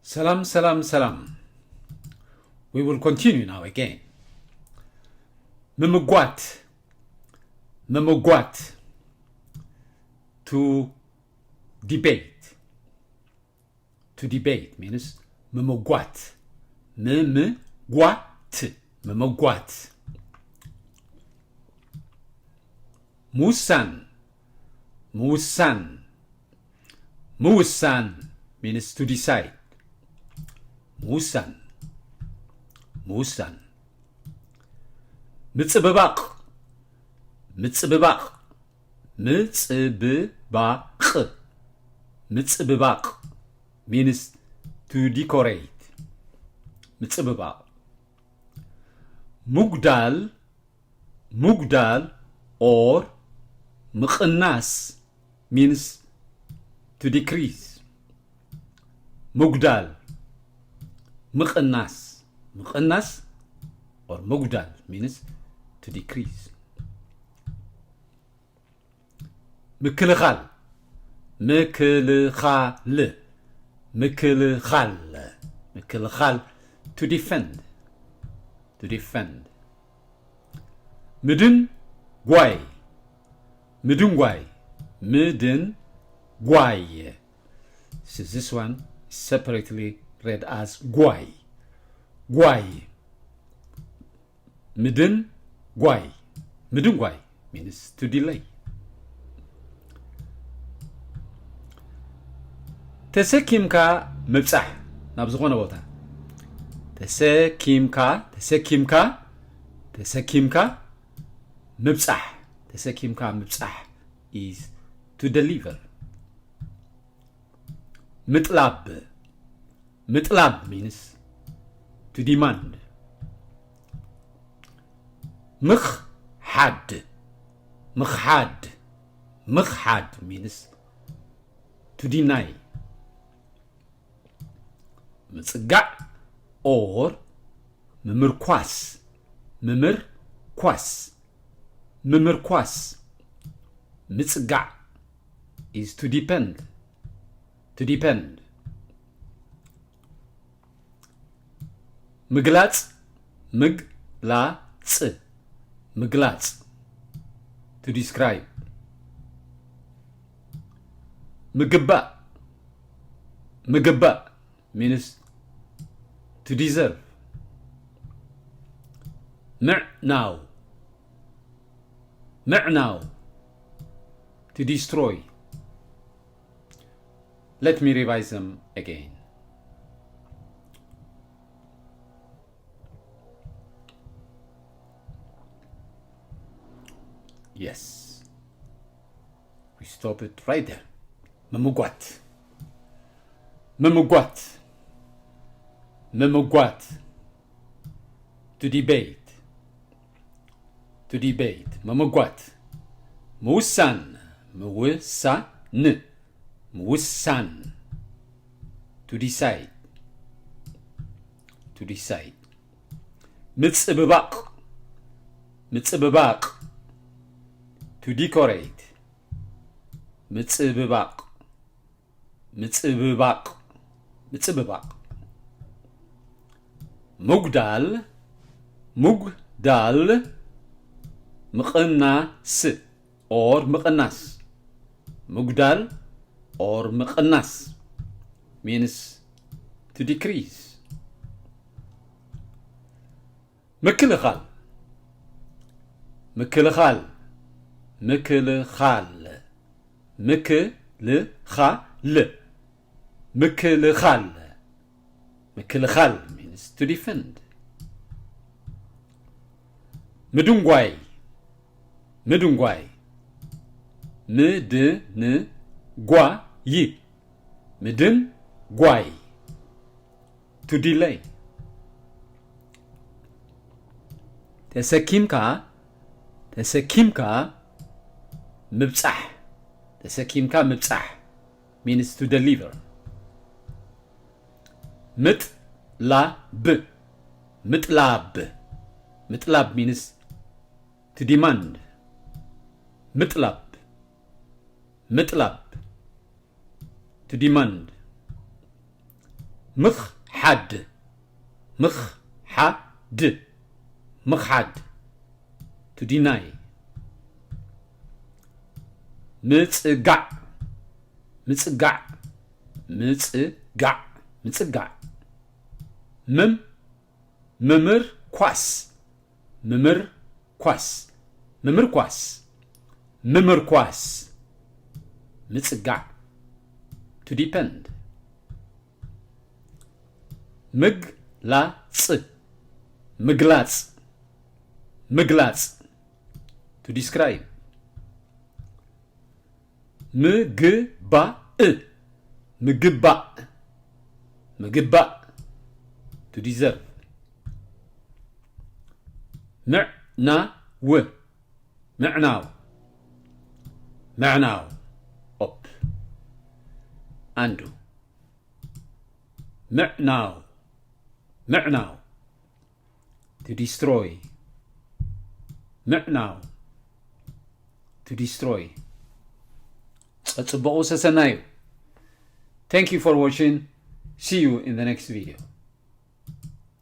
ሰላም ሰላም ሰላም። We will continue now again. ምምጓት ምምጓት to debate. To debate means ምምጓት ምምጓት ምምጓት። ምውሳን ምውሳን ምውሳን means to decide. ምውሳን ምውሳን። ምጽብባቕ ምጽብባቕ ምጽብባቕ ምጽብባቕ means to decorate. ምጽብባቕ። ምጉዳል ምጉዳል or ምቕናስ means to decrease. ምጉዳል ምቕናስ ምቕናስ or ምጉዳል means to decrease። ምክልኻል ምክልኻል ምክልኻል ምክልኻል to defend. To defend። ምድንጓይ ምድንጓይ ምድንጓይ። So this one is separately read as ጓይ ጓይ። ምድንጓይ ምድንጓይ means to delay። ተሰኪምካ ምብጻሕ ናብ ዝኾነ ቦታ። ተሰኪምካ ተሰኪምካ ተሰኪምካ ምብጻሕ። ተሰኪምካ ምብጻሕ is to deliver። ምጥላብ ምጥላብ means to demand። ምኽሓድ ምኽሓድ ምኽሓድ means to deny። ምጽጋዕ or ምምርኳስ ምምርኳስ ምምርኳስ። ምጽጋዕ is to depend. To depend። ምግላጽ ምግላጽ ምግላጽ to describe። ምግባእ ምግባእ means to deserve። ምዕናው ምዕናው to destroy። Let me revise them again. Yes. We stop it right there. ምምጓት ምምጓት ምምጓት to debate። To debate ምምጓት። ምውሳን ምውሳን ምውሳን to decide። To decide። ምጽብባቕ ምጽብባቕ to decorate። ምጽብባቕ ምጽብባቕ ምጽብባቕ። ምጉዳል ምጉዳል ምቕናስ or ምቕናስ። ምጉዳል or ምቕናስ means to decrease። ምክልኻል ምክልኻል ምክልኻል ምክልኻል ምክልኻል ምክልኻል means to defend። ምድንጓይ ምድንጓይ ምድንጓይ ምድንጓይ። To delay። ተሰኪምካ ተሰኪምካ ምብጻሕ። ተሰኪምካ ምብጻሕ means to deliver። ምጥላብ ምጥላብ ምጥላብ means to demand። ምጥላብ ምጥላብ to demand። ምኽሓድ ምኽሓድ ምኽሓድ to deny። ምጽጋዕ ምጽጋዕ ምጽጋዕ ምጽጋዕ። ምም ምምር ኳስ ምምር ኳስ ምምር ኳስ ምምር ኳስ። ምጽጋዕ to depend። ምግላጽ ምግላጽ ምግላጽ to describe። ምግባእ ምግባእ ምግባእ to deserve። ምዕናው ምዕናው ምዕናው። ኦፕ ኣንዱ። ምዕናው ምዕናው to destroy። ምዕናው to destroy። ጸጽበቑ ሰሰናዩ። Thank you for watching. See you in the next video.